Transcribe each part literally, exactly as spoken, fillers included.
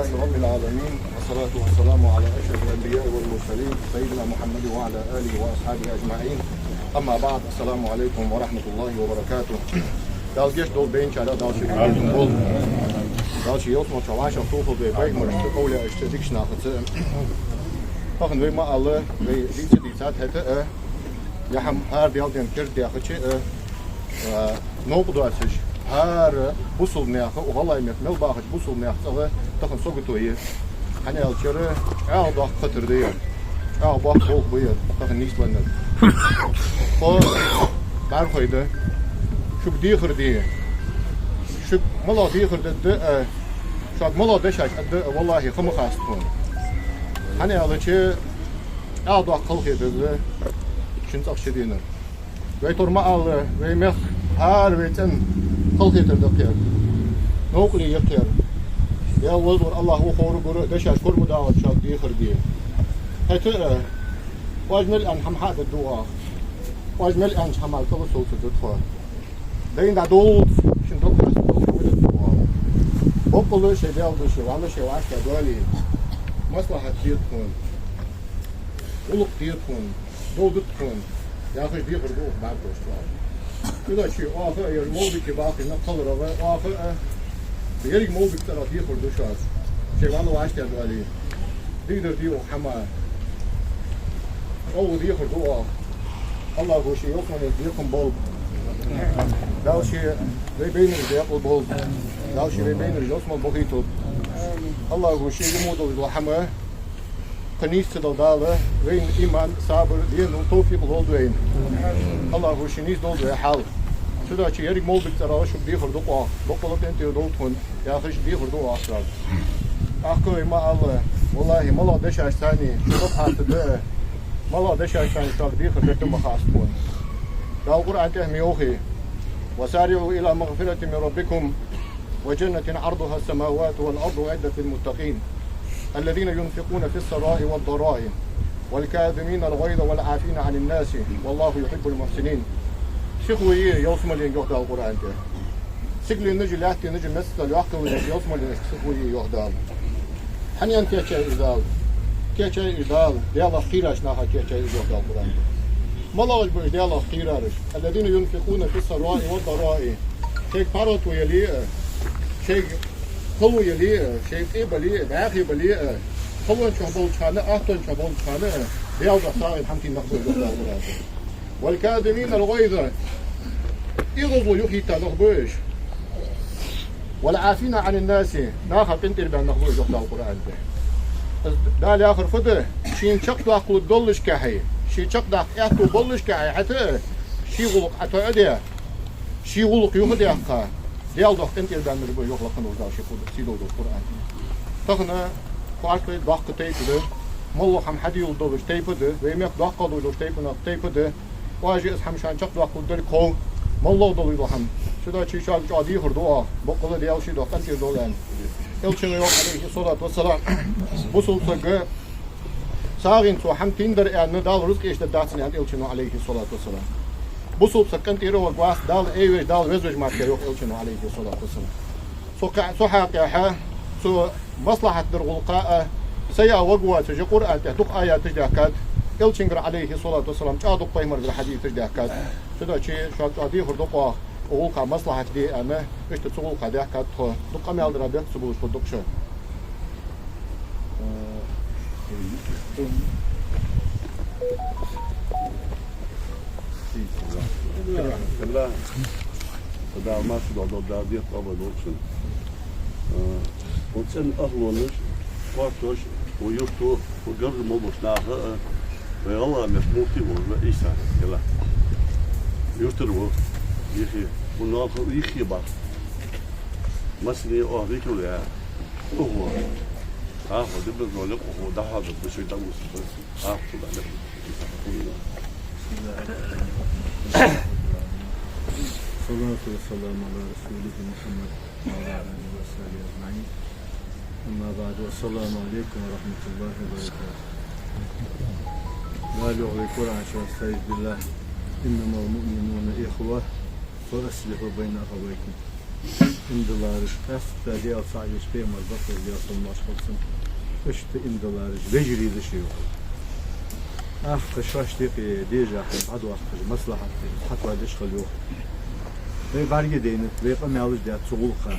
لله رب العالمين، والصلاة والسلام على أشرف الأنبياء والمرسلين، سيدنا محمد وعلى آله وأصحابه أجمعين. أما بعد، السلام عليكم ورحمة الله وبركاته. Дала гешт долда вайна, Дала ший гешт долда. Дала ший ялсмале чу вӀашагӀтохалда вай пайхамарашца, овлияашца, дикача нахаца. Тахан вай ма аллара, вай дийца дийцад хӀаьта а, яхьам хӀара Даьла ден керда дехача а, а, новкъа доацаш, хӀара бусалба наьха, укх гӀалгӀай мехка мел бахача бусалба наьха цӀагӀа тахан сагото я. ХӀана аьлча, чӀоагӀа доккха хатар да ер, чӀоагӀа боккха болх ба ер тахан нийсланнар. Тхо бӀаргхой да, шуга дехар де, шуга малагӀа дехар дергда а, шуга малагӀа дешаш аргда а, валлахӀи, ха ма хаста тхона. ХӀана аьлча, чӀоагӀа доккха халахетар да шун цӀагӀа ши дийнахьа. Вай тховра ма аллара, вай мехка хӀара вай цӀен халахетар да кхы, новкъарле я кхы. Даьла веза вар АллахӀ ва, ховргвар а, дешаш кора ма дагӀа шуга дехар де. ХӀаьта а, оаш мел аьнна хӀама хьадергда оаха. Оаш мел аьннача хӀаман кӀал совцаргда тхо. Дайна дӀадолалуц, шун дог хьаста долаш хӀама дергда оаха. Боккъала шоай Даьла духьа, валла шоай вӀаштӀехьа доале, маслахьат де тхона, гӀулакх де тхона, дов де тхона, яхаш дехар да оаха бӀаргагуш цар. Цудухьа оаха а ер мовлид бахийна кхаларах, оаха а еррига мовлида цӀерагӀа дехар да шуга, шоай валла вӀаштӀехьа доале. Дийдар де оаха хӀама. ЧӀоагӀа дехар да оаха. АллахӀа ший ялсмален декхам болба. Дала ший вай байнараш декъала болба. Дала ший вай байнараш ялсмале бохийталба. АллахӀа ший мо долаш дола хӀама кхы нийса ца дала Дала, вайна иман, сабар, денал, товфикъ лолда вайна. АллахӀа ший нийса долда вай хьал. Цудухьа еррига мовлида цӀерагӀа шуга дехар да оаха, боккъала къинтӀера довла тхона, яхаш дехар да оаха шуга. ТӀаккха вай ма аллара, валлахӀи, малагӀа дешаш санна шуга хьаста да, малагӀа дешаш санна шуга дехар дергда ма хаста тхона. Дала Къуръан тӀа ма йоахий: وسارعوا إلى مغفرة من ربكم وجنة عرضها السماوات والأرض أعدت للمتقين الذين ينفقون في السراء والضراء والكاظمين الغيظ والعافين عن الناس والله يحب المحسنين. Сихо е ялсмале, йоах Дала Къуръан тӀа. Сигаленаш а, лаьттанаш а меца лоаккхаш ялсмале, сихо е, йоах Дала. ХӀана кийчъяьй из Дала? Кийчъяьй из Дала Даьлах кхерача нахах кийчъяьй из, йоах Дала Къуръан тӀа. МалагӀаш ба уж Даьлах кхерараш? الذين ينفقون في السراء والضراء. Шоайга паргӀато яле а, шоайга хало яле а, шоай къе бале а, бӀаьхий бале а, халончухь болча хана а, аттончухь болча хана а, Даьла духьа сагӀийна хӀама тенна нах ба уж, йоах Дала Къуръан тӀа. والكاظمين الغيظ. ЭгӀазло юхайитта нах ба уж. والعافين عن الناس. Нахах къинтӀера баьнна нах ба уж, йоах Дала Къуръан тӀа. Дала яхар фуд? Шийна чакхдоаккхалургдоллашехь, ший чакхдаккха аьттув боллашехь, хӀаьта а ший гӀулакх ӀотоӀадаь, ший гӀулакх юхадаьккха, Даьла духьа къинтӀера баьннараш ба уж, йоах лакха волча Дала ший кху-, сийдолча Къуръан тӀа. Тахан кхоачаш доккха тайпа да, моллагӀа хӀама хьаделаш долаш тайпа да, вай мехка доккхагӀа долаш тайпанех тайпа да. Оаш из хӀама шоана чакхдоаккхалургдолга хов, моллагӀа долаш дола хӀама. Цудухьа шуга чӀоагӀа дехар да оаха, боккъала Даьла ший духьа къинтӀера довла аьнна. Элчано йоах, عليه الصلاة والسلام, бусалба сага сагӀийна цо хӀама теннадар аьнна, Дала рузкъа эшадергдац цунна, аьннад Элчано, عليه الصلاة والسلام. Бусалба саг къинтӀера варгвац, Дала Ӏовижа, Дала везавеш мара, йоах Элчано, عليه الصلاة والسلام. Цу кхаь-, цу хьакъехьа, цу маслахьат дара гӀулакха а, са я ваг воацаш, Къуръан тӀа дукха аяташ даьхкад, Элчангара, عليه الصلاة والسلام, чӀоагӀа дукха, пайхамарагара хьадисаш даьхкад. Цудухьа шуга чӀоагӀа дехар да оаха, укх гӀулакха маслахьат де аьнна, иштта цу гӀулакха даьхкад тхо, дукха къамаьл дара бехк ца болаш тхо дукха шу. Дала массадола дов Дала дехар къоабал долда шун. Э, укх цӀен ахӀлонаш, кхоачаш, укх юрто, укх гаргара мел болча наха а, вай ГӀалгӀай мехка муфти волаш ва Ӏийса, Ӏилла. Юртара ва, йихи, укх наха йихи бах. Массане оаха дикал я, укхо. Ахо дибаз ва лекъухо, дахьа да, баши да мусба. Ахо да лекъу. الصلاة والسلام على رسوله محمد وعلى آله وصحبه أجمعين. أما بعد، السلام عليكم ورحمة الله وبركاته. Дала йоах вай Къуръан чу: أستعيذ بالله، إنما المؤمنون إخوة، فأصلحوا بين أخويكم. Иман диллараш, къаьстта Даьла цаӀ волча Пайхамара баркал, Даьла салам-моаршал хилда цунна, иштта иман диллараш вежарий да шоаш, йоах. Ахкаш шоашта юкъе дежа хьа дӀадоаккхаш, маслахьат де, хьатоадеш хила, йоах. Вай бӀаргадайнад, вай къамаьлаш даьд цу гӀулакха.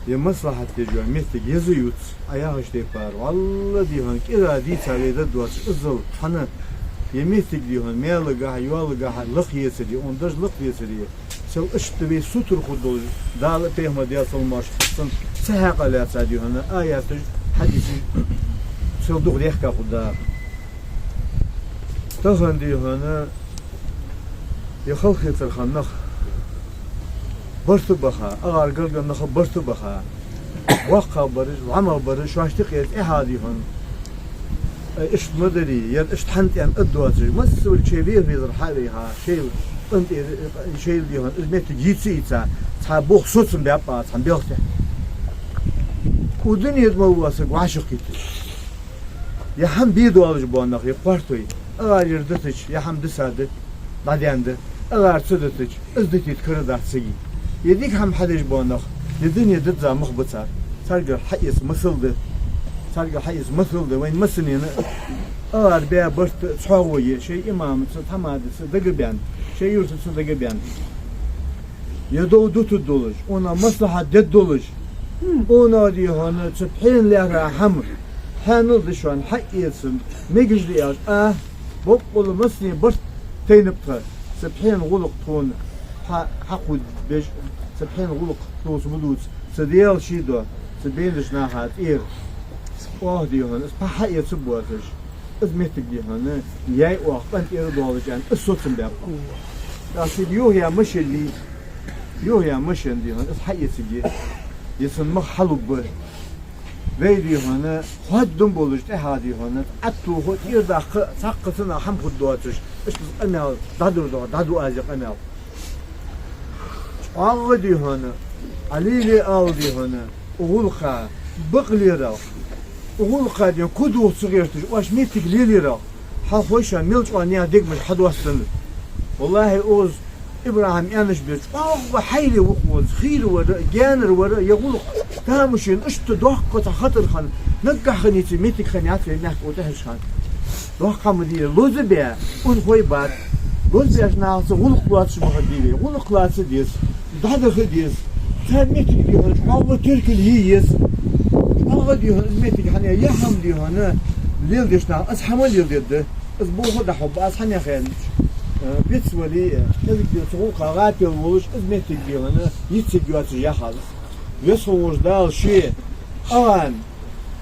Е маслахьат деш йола моттиг еза юц, Ӏа яхача тайпара, валлахӀи, дий хьона, кӀира дийца вай дергдоацаш, иззал хьона, е моттиг, дий хьона, маьлагахьа, йоалагахьа лакхъецаре, он даж лакхъецаре, сел иштта вай сутара хургдолаш, Дала а Пайхамара, Даьла салам-моаршал хилда цунна, цхьа хьакъ лаьца, дий хьона, аяташ, хьадисаш сел дукха дехка хургда. Тахан, дий хьона, е халахетар хинна нах барт баха, агӀар гаргара нах барт баха, боккхагӀа бараш, зӀамагӀа бараш, шоашта юкъера тӀехьа, дий хьона, э, иштта ма дарий, ер иштта хьа тӀа а доацаш, массавар шоай ве-, везар хьа а вайха, шоайла къинтӀера, шоайла, дий хьона, из моттиг йийца а йийца, цхьа боху соцам баьб а цхьан белха тӀа. Укх дунен тӀа мел вола саг вӀашагӀкхийттача, е хӀама бе доаллаш бола нах, е кхоартой, агӀар ер дитача, е хӀама диса да, дӀадаьнна да, агӀар ца дитача, из дитийта кара дац цига. Е дика хӀама хьадеш бола нах, е дуне дизза мах ба цар. Царгара хьаэца масал да. Царгара хьаэца масал да. Вайна массанена а, агӀар баь барт цхьоагӀо я, шоай имамаца, тхьамадаца дагабаьнна, шоай юртаца дагабаьнна. Е дов дутаргдолаш, она маслахьат дергдолаш, она, дий хьона, цу пхьена лаьрхӀа хӀама, хьаьнал да шоана, хьаэца, мегаш да аьлча, а, боккъала массане барт тайнаб тха, цу пхьена гӀулакх тхона хьа-, хьакхувдабеш, цу пхьена гӀулакх тхоца ма дувца, цу Даьла ший доа, цу бенаш наха тӀера. Оаха, дий хьона, из пхьа хьаэца боацаш, из моттиг, дий хьона, яьй оаха къинтӀера доаллаш аьнна, из соцам баьб. ТӀаккха шийна юхаяь машен лий, юхаяь машен, дий хьона, из хьаэцаргья, е цун мах хьалургба. Вай, дий хьона, хоадам болаш тӀехьа, дий хьона, ӀотӀатоха, тӀера даккха, цхьаккха цунах хӀама хургдоацаш, иштта из къамаьл дӀадур доагӀа, дӀаду аз ер къамаьл. ЧӀоагӀа, дий хьона, Ӏа лелае ала, дий хьона, укх гӀулакха бакълерал, укх гӀулакха, дий хьона, куд вух ца гӀерташ, оаш моттиг лелерал, хьалхой шоана мел чӀоагӀа наьха дегамаш хьадоастаденна. ВаллахӀи, укхаза ИбрахӀима аьннача бесса, чӀоагӀа хьайра ва укхаза, хийра вар а, гаьнара вар а, е гӀулакх тамашийна, иштта доккха цхьа хатар хинна, наггахьа хиннийца моттиг хиннаяц вай мехка укх тӀехьарча хана. Доккха хӀама ма дий, лоза баь, унахой бац. Лоза баьча нахаца гӀулакх лоацаш ма хиннадий вай. ГӀулакх лаца деза, дӀадаха деза. Цар моттиг, дий хьона, чӀоагӀа теркал е еза. ЧӀоагӀа, дий хьона, из моттиг хьанна, е хӀама, дий хьона, леладеш наха, аз хӀама леладергда. Аз боху дӀахьо, аз хьанех аьнна. Э, бицвали, э, кӀезига ден цу гӀулакха гӀапел волаш, из моттиг, дий хьона, йицъергйоацаш яхаш. Веза хинна волча Дала ший агӀан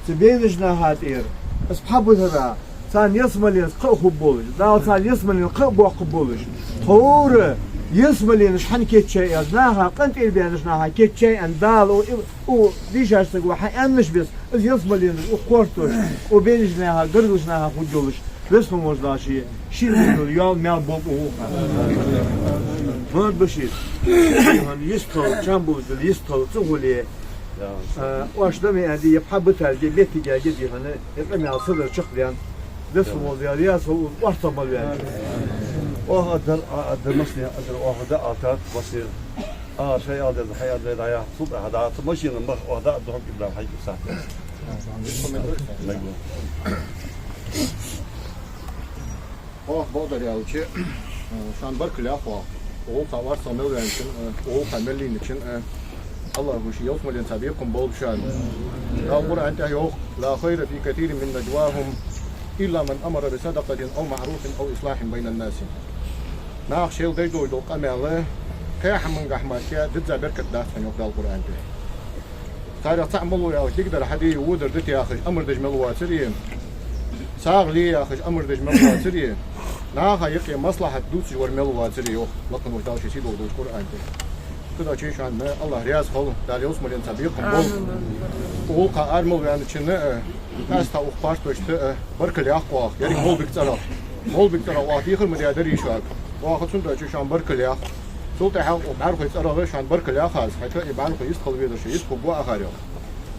цу бенаш наха тӀера, аз пхьа битара, царна ялсмаленца кхаъ хургболаш, Дала царна ялсмален кхаъ боаккхаргболаш, тховра ялсмаленаш хьакийчъяй аз, наха къинтӀера баьннача наха кийчъяй аьнна, Дала укх, укх дийшача саго хьааьннача бесса, из ялсмаленаш укх кхоаргтош, укх бенаш наха, гаргарча наха хургйолаш, Веза хинна волча Дала ший, шийна йола маьл болба укхунна. Мухьаммад-Башир, дий хьона, йистхила, чам болаш дола йистхила ца хуле, а, оаш да ма аьннадий, е пхьа битаргья, моттиг яьргья, дий хьона, е къамаьл са дар чакхдаьннад. Веза хинна волча Дала, я со укхаза орцагӀ мел ваьннача. Оаха а дар, Ӏа а дар, массане а дар, оаха да а тат, массане. А, шоай ала деза, хьай ала деза, дӀаяхьа, цул тӀехьа дӀа, цу машина мах, оаха да а духьа кӀибла, хьай кӀибла сахьта. Оаха бакъдар аьлча, э, шоана баркал йоах оаха. ГӀулакха орцагӀ мел ваьнначоа, э, гӀулакха мел лийнначоа, э, АллахӀа ший ялсмаленца бекхам болба шоана. Дала Къуръан тӀа йоах: «لا خير في كثير من نجواهم إلا من أمر بصدقة أو معروف أو إصلاح بين الناس». Наха шоайла деш дола къамаьл, кхаь хӀамангахьа мара дизза беркат дац хьона, йоах Дала Къуръан тӀа. Царех цаӀ малав аьлча, дикадар хьаде, водар дита яхаш, амар деш мел воацаре, сагӀа ле яхаш, амар деш мел воацаре, наха юкъе маслахьат дувцаш вар мел воацаре, йоах лакха волча Дала ший сийдолча Къуръан тӀа. Кхы а чуйшан АллахӀ раьза хилва, Дала ялсмаленца бекхам болба. ГӀулакха ара мел ваьнначоа а, къаьстта укх кхоаргтошта а баркал йоах оаха, еррига Молбика цӀерагӀа. Молбика цӀерагӀа оаха дехар ма даьдарий шуга. Оаха цудухьа чуйшан баркал йоах. Цул тӀехьагӀа укх бӀарахой цӀерагӀа шоана баркал йоах аз, хӀаьта а ер бӀарахой йистхила везар шоай йистхургва акхар, йоах.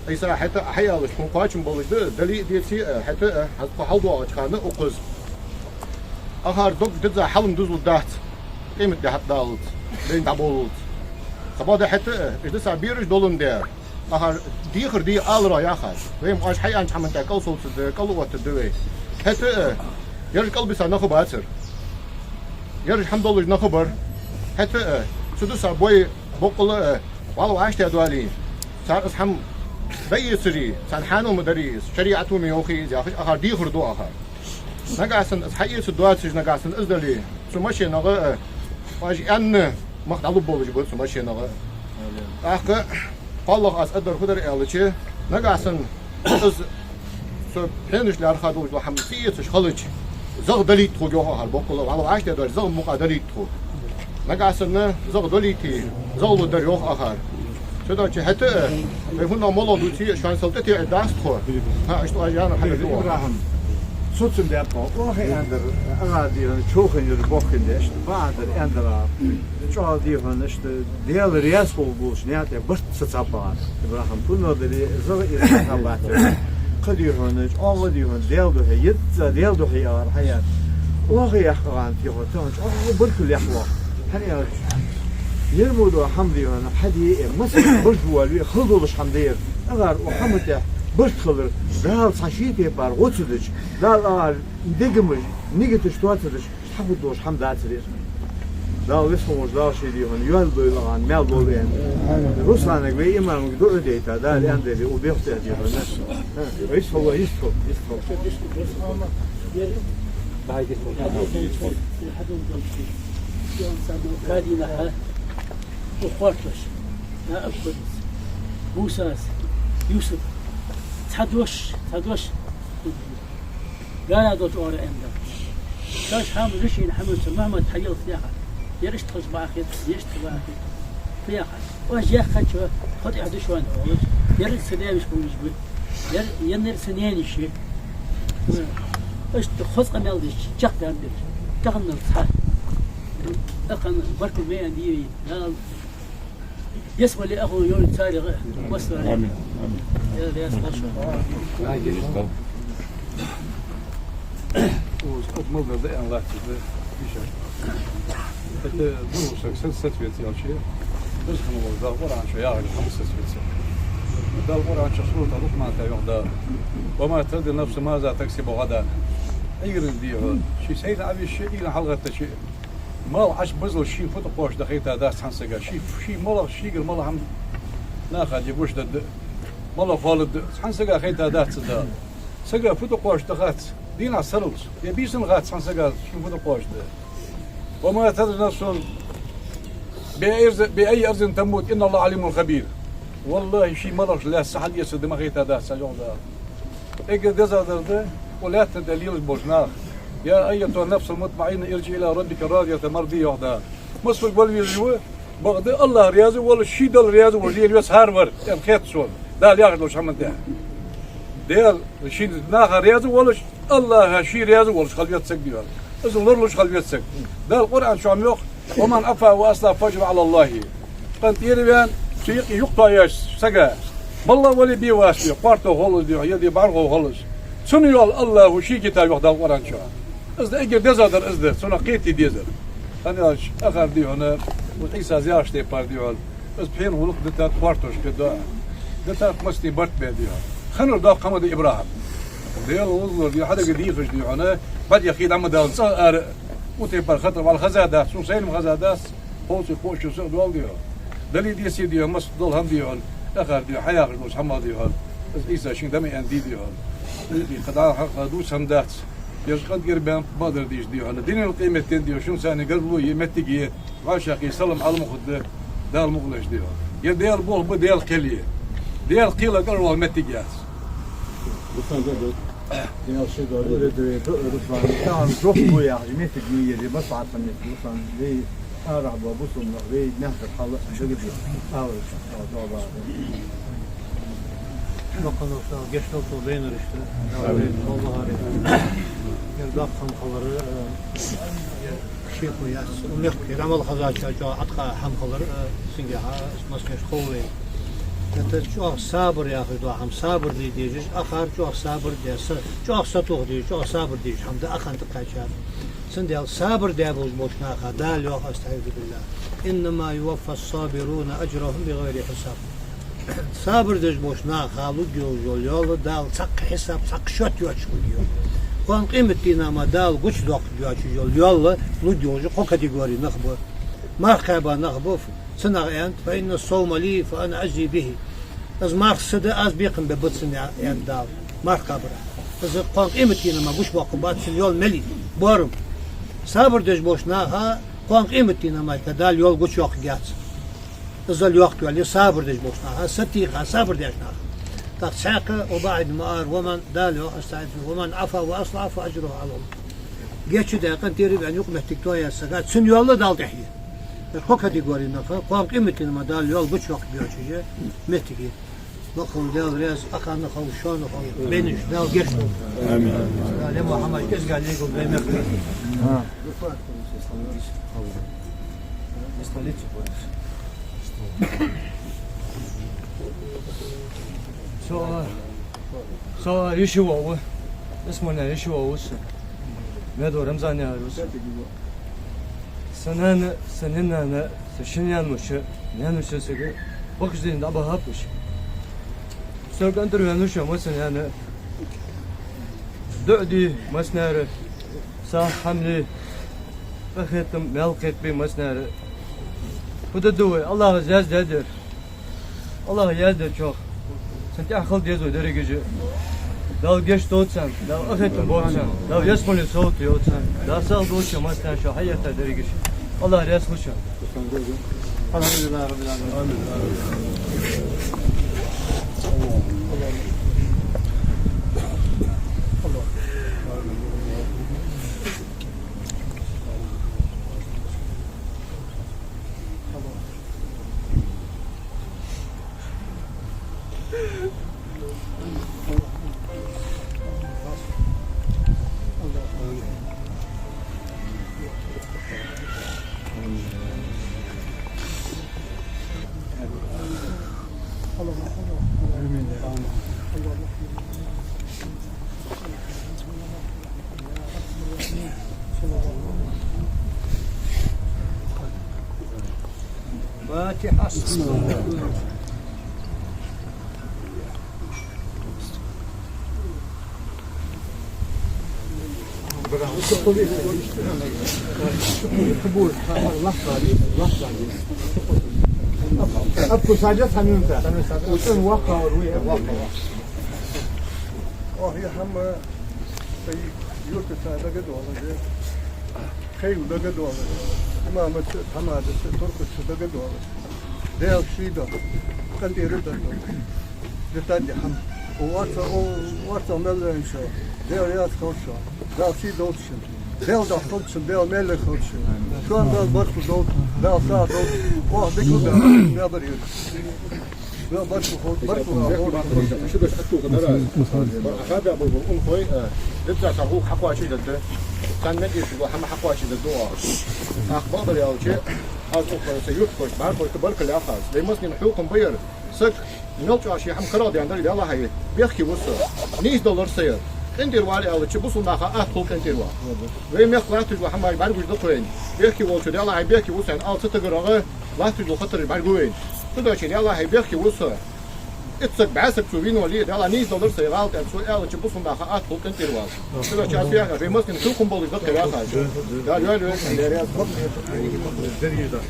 Ӏийса, хӀаьта а хьаялаш, тхона кхоачам болаш да, дале а, деце а, хӀаьта а, хӀанз тхо хьалдоагӀача хана укхаза. Акхар дог дизза хьалам дузалургдац, къематди хьатӀадаллалца, дайна дӀаболлалца. Кхаба да хӀаьта а, из дисса бераш доландаь, ахар дехар де аларах яхаш. Вай ма оаш хьаяьннача хӀаман тӀа кӀал совцаргда, кӀал оттаргда вай. ХӀаьта а, ераш кӀал биса нах бацар. Ераш хӀама долаш нах бар. ХӀаьта а, цу дисса бой боккъала а, вӀалла вӀаштӀехьадоале, цар из хӀама дӀаэцаре, царна хьанал ма дарий из, шариӀато ма йоахий из яхаш, ахар дехар ду ахар. Нагахьа санна из хьаэца доацаш, нагахьа санна из дале, цу машинагӀа а, оаш аьнна, мах дӀалургболаш ба цу машинагӀа а. ТӀаккха кхоалагӀа аз аргдар фу дар аьлча, нагахьа санна из цу пхьенаш лаьрхӀа долаш дола хӀама ца эцаш хилча, загӀа далийт тхога йоах ахар боккъала, вӀалла вӀаштӀехьадоале загӀа мукъагӀа далийт тхо. Нагахьа санна загӀа далийте, загӀа лургдар йоах ахар. Цудухьа хӀаьта а, вай хӀанз моллагӀа дувце а, шоана сел тӀатеӀадац тхо. ХӀа, иштта оаш яьннар хьадар да оаха. ИбрахӀим, цу цун беппа, оаха аьннадар, ага дийхьа, чохан юр бохкин дешта, баӀадар аьннадар, чӀоагӀа дийхьа, иштта, Даьла раьза хургболаш наькъа тӀа барт ца цхьаббагӀа. ИбрахӀим, кхунна дале, загӀа эца хьабацар. Кхы дийхьа, чӀоагӀа дийхьа, Даьла духьа, йицца Даьла духьа яхар хьаяьннай. Оаха яхкагӀан тӀехьа тахан чӀоагӀа баркал яхар. ХӀана аьлча, ер мо дола хӀама дийхьа, хьаде а, массане барт боалаве, хала долаш хӀама да ер. Агар укх хӀаман тӀа барт хилар, Дала цхьа ший тайпара гӀо ца дича, Дала агар дегамаш, нигаташ тоаца дича, хьахургдолаш хӀама дацар ер. Дала веза хинна волча Дала ший дийхьа йоалла дойла агӀан, маьл бола аьнна. Русланага вай имамага дуӀа дайта, Дала аьнна дале, укх бехке дийхьа. ХӀа, йист хьо, йист хьо, йист хьо. Гадина хьа, укх хӀорш, Наиб, Мусас, Юсуп, цхьа дош, цхьа дош. Гара долча оагӀора аьннадар. Цхьа хӀама, жишен хӀама ца Мухьаммад хьаелха яхар. Ер иштта хилча бакъахьа хет, ер иштта бакъахьа хет. Фу яхар? Оаш яххача, хьо тӀехьа да шоана оалаш. Ер са даьваш хулаш ба. Ер, ер са наьнаш я. Иштта хоза къамаьл деш, чакхдаргда деш. Тахан цхьа. Тахан баркал ма аьннадий вай. Дала Ес вале ахо йой царех а, вассалам. Амин. Амин. Эл дес вошо. Ай, геш, да. Уж от мал да, да, ан латти, да, иша. Это, ну, сак, сак, соответствие вообще. Даже хама вал, да, Къуръан чу, я, хама соответствие. Да, Къуръан чу, сурат Лукъман тӀа йоах, да. وما تدري نفس ماذا تكسب غدا. Игрин дийхьа. Ший сайна Ӏовисача, игрин хьалгӀеттача, мала Ӏаш базал ший фу тӀакхоачаш да хайтадац цхьан сага. Ший, ший мала, шийгара мала хӀама наха де гуш да, мала хала да. Цхьан сага хайтадац да. Сага фу тӀакхоачаш да хац. Дийнахьа сарралца. Е бийсан хац цхьан сага ший фу тӀакхоачаш да. وما تدري نفس بأي أرض، بأي أرض تموت، إن الله عليم خبير. ВаллахӀи, ший малаш лаьца хьаэца да ма хайтадац цхьа жол да. Эггара дезагӀдар да, укх лаьтта тӀа лелаш болча наха. يا أيتها النفس المطمئنة ارجعي إلى ربك راضية مرضية, йоах Дала. Массавар вала везаш ва, бакъда АллахӀ раьза волаш, ший Далла раьза волаш лела веза хӀара вар, аьнна хет сона, Дала яхаш долча хӀаман тӀа. Даьла ший наха раьза волаш, АллахӀа ший раьза волаш хила веза саг, дий хьона. Из лоралуш хила веза саг. Дала Къуръан чу ма йоах: ومن عفا وأصلح فأجره على الله. КъинтӀера ваьнна, цу юкъе юкъ тоаяьча сага, маллагӀа вале а бе вац, кхоарто хул из, дий хьона, е бӀаргагӀо хул из, цун йоал АллахӀа ший гита, йоах Дала Къуръан чу. Из да эггара дезагӀдар, из да, цунах кхета дезар. ХӀана аьлча, ахар, дий хьона, вот Ӏийсас яхача тайпара, дий хьона, из пхьена гӀулакх дитад кхоартош кхы доа. Дитад массане барт бе, дий хьона. Хиннар доккха хӀама да, ИбрахӀим. Даьла вовзалора, дий, хьадага дийхаш, дий хьона, бӀаргех хий дӀа ма далла, цӀагӀа ара. Укх тайпара хатар вӀалла хезадац, цун сайна ма хезадац, кховзткъеи кхоачаш саг доал, дий хьона. Дале а, деце а, дий хьона, массадола хӀама, дий хьона, ахар, дий хьона, хьаяхаш долча хӀамах, дий хьона, из Ӏийса шийна дӀа ма аьннадий, дий хьона. Из, дий, кхы дӀа хьакъ дувца хӀама дац. Ераш къинтӀера баьнна бакъдар дийша, дий хьона. Дунен, къематден, дий хьона, шун царна гаргало е моттиг я, вӀашагӀкхий салам Ӏалам хургда, Дала мукъалаш, дий хьона. Ер Даьла болх ба, Даьла кхел я. Даьла кхела кӀалхарвала моттиг яц. Руслан, да, да. Даьла ши дола. Да, да, да, Руслан. Тахан жоп бу яхаш моттиг ма яр, маслаӀат хинна моттиг, Руслан. Вай арахьа бола бусалба нах, вай мехкара хьал дагадеш. Ала. Доккха нах, гешт долда тхона вайнариштта. Амин. Аллахӏ аре. Ер доккха хӀама хилар, э, ер шеко яц. Укх мехка ер Ӏамал хезача чӀоагӀа Ӏаткъа хӀама хилар, э, цунгахьа массанеша хов вай. ХӀаьта чӀоагӀа сабар яхаш дола хӀама, сабар де дезаш, ахар чӀоагӀа сабар де, са-, чӀоагӀа сатоха дезаш, чӀоагӀа сабар дезаш хӀама да, аханта кхаьчар. Цудухьа сабар деш болча наха Дала йоах, أستعيذ بالله: إنما يوفى الصابرون أجرهم بغير حساب. Сабар деш болча наха лургйолаш йола йоал Дала цхьаккха хьисап, цхьаккха счёт йоацаш лургйолаш. Кхоана къематдийнахьа мара Дала гучадоаккхаргйоацаш йола йоал лургйолаш кхо категори нах ба. Марха кхаьба нах ба, цу наха аьннад: فإن الصوم لي فأنا أجزي به. Из марха са да, аз бекхам бергба цунна, аьннад Дала, марха кхабарах. Из кхоана къематдийнахьа мара гучабоаккхаргбац цун йоал мел я, боарам. Сабар деш болча наха кхоана къематдийнахьа мара Дала йоал гучайоаккхаргьяц. Из йоаккхаргйола сабар деш болча наха, сатийха сабар деш наха. ТӀаккха цхьаькха: وبعد ما أر-, ومن, Дала йоах, أستعيذ بالله: ومن عفا وأصلح فأجره على الله. Гешт даь, къинтӀера ваьнна юкъ-моттиг тоаяь сага, цун йоал Дала тӀехьа я. Ер кхо категори нах кхоана къематдийнахьа мара Дала йоал гучайоаккхаргйоацаш я моттиг я. Лакхаволча Дала раьза, укханна хилва, шоана хилва, бейнаш Дала гешт долда. Амин. Дала ма хӀама кӀезига лергва вай мехка. Со, со йиша воӀ ва. Исмаил йиша воӀ ва со. Медов Рамзан яхар ва са. Са нана, са наьна-нана, са шин наьна-воша, наьна-воша сага бахаш дийна дӀабахаб уж. Со къинтӀера ваьнна ва шоана, массанена. ДуӀа де массанена, сагӀа хӀама ле, къахетам, маьл кхетабе массанена. Фу де деза вай, АллахӀа яздаьдар. АллахӀа яздаьчох. Цунна тӀехьа хила деза вай дерригаш а. Дала гешт долда царна, Дала къахетам болба царна, Дала ялсмале совгӀат йойла царна, Дала сагӀа долда шо массанена, шо хьаэттача дерригаш. АллахӀ раьза хилва шоана. الحمد لله رب العالمين. فاتحة. أبكو ساجد حنونتا. وطن وقع وروي وقع. Ох, ер хӀама тӀа юрта цхьа дагадоагӀа, кхы дагадоагӀа, имамаца, тхьамадаца, туркхаца дагадоагӀа. Дала ший да, къинтӀера да, да тадди хӀама. Орца, о, орца мел ваьнна шо, Дала раьза хилва шоана, Дала сий долда шун, Дала дохк хилда шун, Дала мел хилда шун. Шоана Дала баркал долда, Дала сагӀа долда, ох, дика да, Дала бар йода. Шу дош аттуха дара. Бар ахаба бу, бу, ун хой, э, дитца са гӀулакх хьакхоачашдергда. Царна мел эшаш дола хӀама хьакхоачашдергда оаха. Ах, бакъдар аьлча, аз укх са юртахошта, бӀаргахошта баркал ях аз. Вай массанена хьехам ба ер. Саг мел чӀоагӀа ший хӀама карагӀдаьннадар, Даьлахьа, бехке ва со. Нийса далар са ер. КъинтӀера вар аьлча, бусалба наха атта хул къинтӀера вар. Вай мехка латташ дола хӀама бӀаргагуш да-кх вайна. Бехке волчо, Даьлахьа, бехке ва со аьнна ала ца тагар ага, латташ дола хатараш бӀаргагу вайна. Цудухьа, Даьлахьа, бехке ва со. Итт саг, бӀаь саг цо вийна вале а, Даьлахьа, нийса далар са, гӀалат аьнна цо аьлча, бусалба наха атта хул къинтӀера вар. Цудухьа аз фу яхар, вай массанена хьехам болаш да-кх ер яхаш. Дала йоалае вай, Дала раьза хилва.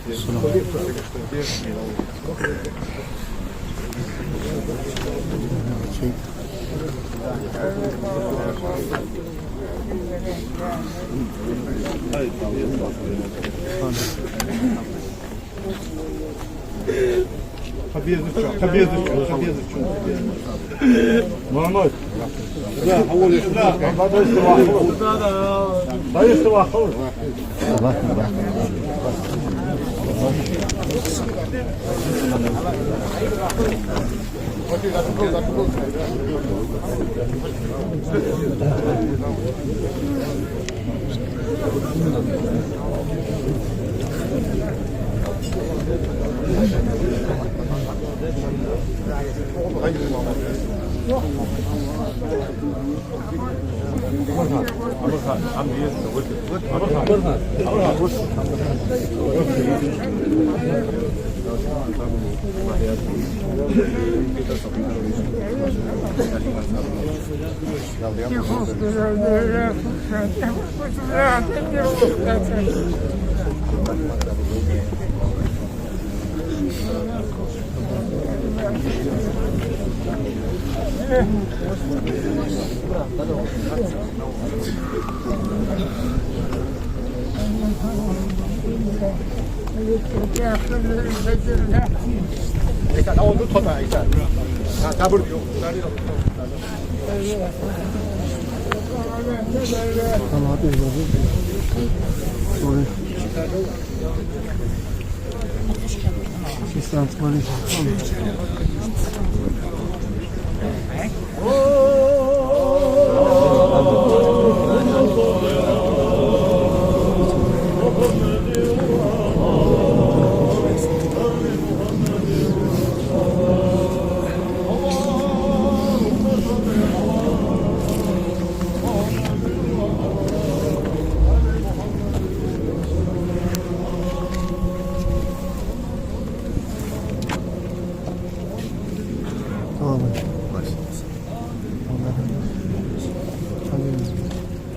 Мухьаммад. Да, хьавола, да. Да, да, да. Да, да.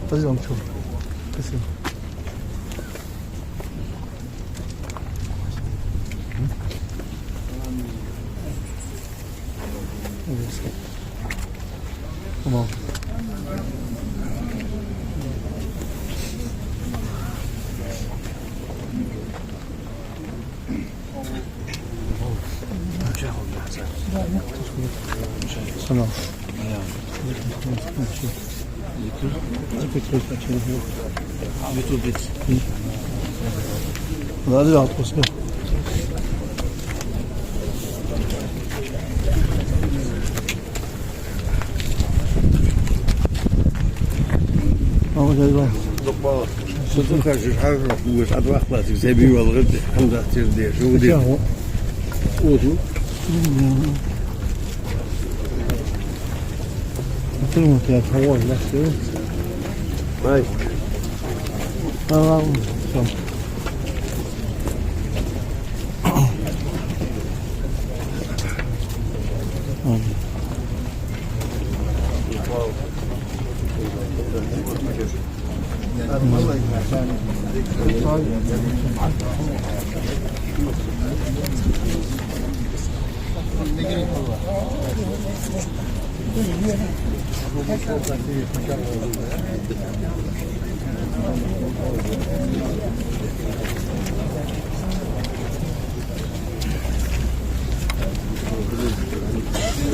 Спасибо вам, чё. Спасибо. Спасибо. Салам. Ладно, отпуск. Мама, дай вам. Шо ца хажа, хажа, уж адвахлатик зеби валгад, хамдатир де, шо де. Озу. Ты вот я того, да, всё. Ай. Салам. Всё.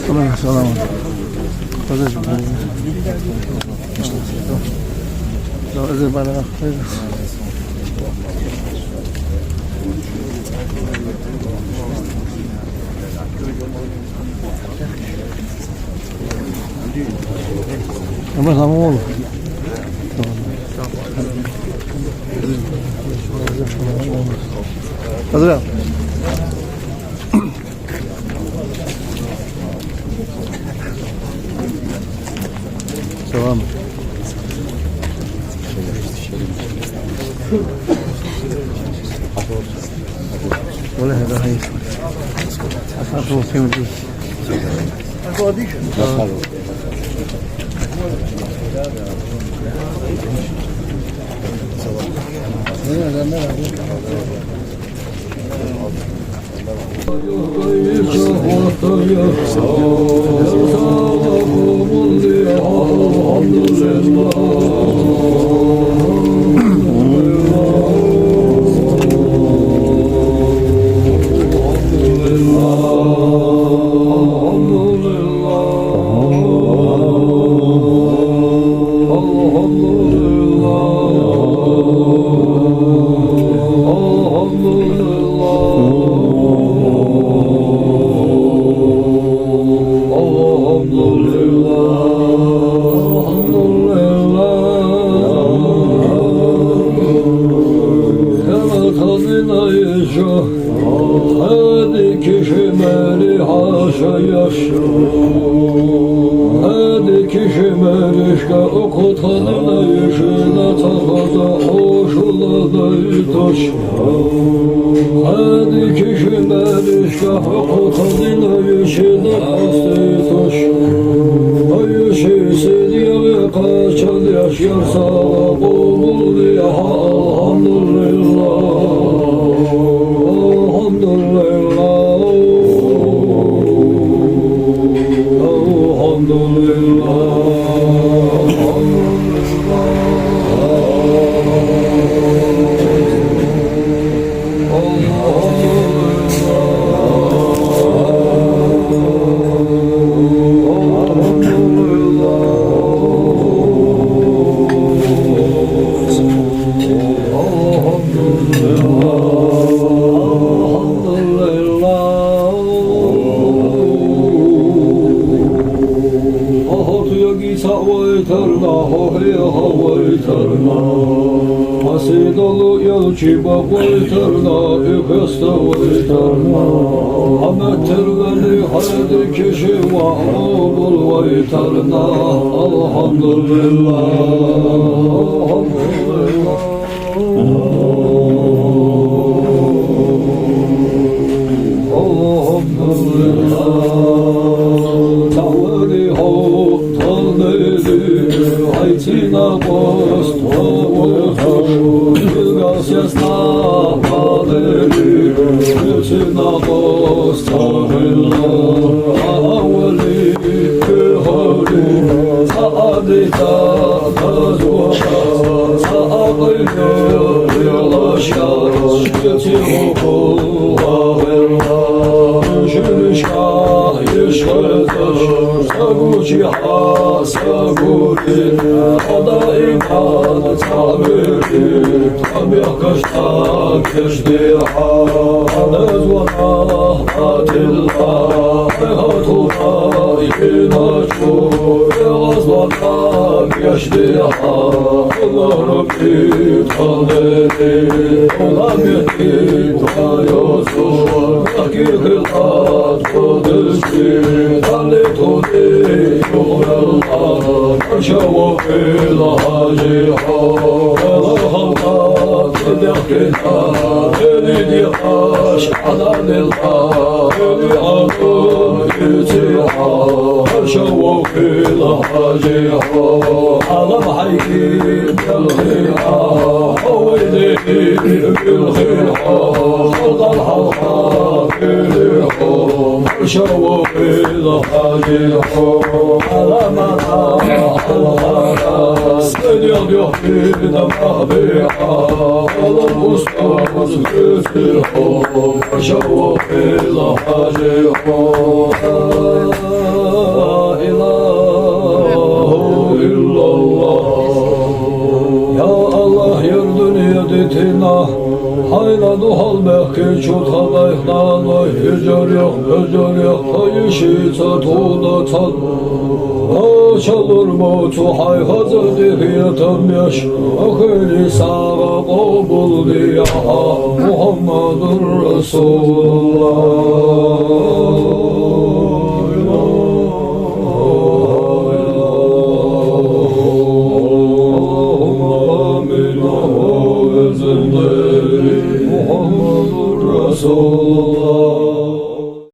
Салам, салам. Подожди, подожди. Да, это банан. Ама самол. Азра. Салам. Валлахӏи, да, хьай. Асхьаб, хьо сема дий? Киши маьршка укх тха динах шийна цхьа хоза хьошалла дайташ. Хьа дика киши маьршка укх тха динах шийна къастайташ. Вай ший сийдолча кхаччалца яр сагӀа къоабалде Ӏа, алхьамдулиллахӀ. АлхьамдулиллахӀ. Хьо тӀехьа вайтар нах, хьо хьалха вайтар нах, хьа сийдолча элча бакъ вайтар нах, и хеста вайтар нах. Хьа меттала вале хьа дика киши ваь къоабал вайтар нах. АлхьамдулиллахӀ. Я АллахӀ, ер дуне дитина, хьайна духьал баьхкача тха даьх-наьнах, йижарех, пажарех, тха йишийца тхона цхьана кхачалур боацаш хьай хоза къахетам беш, ахири сагӀа къоабалде Ӏа, Мухьаммадур РасулуллахӀ.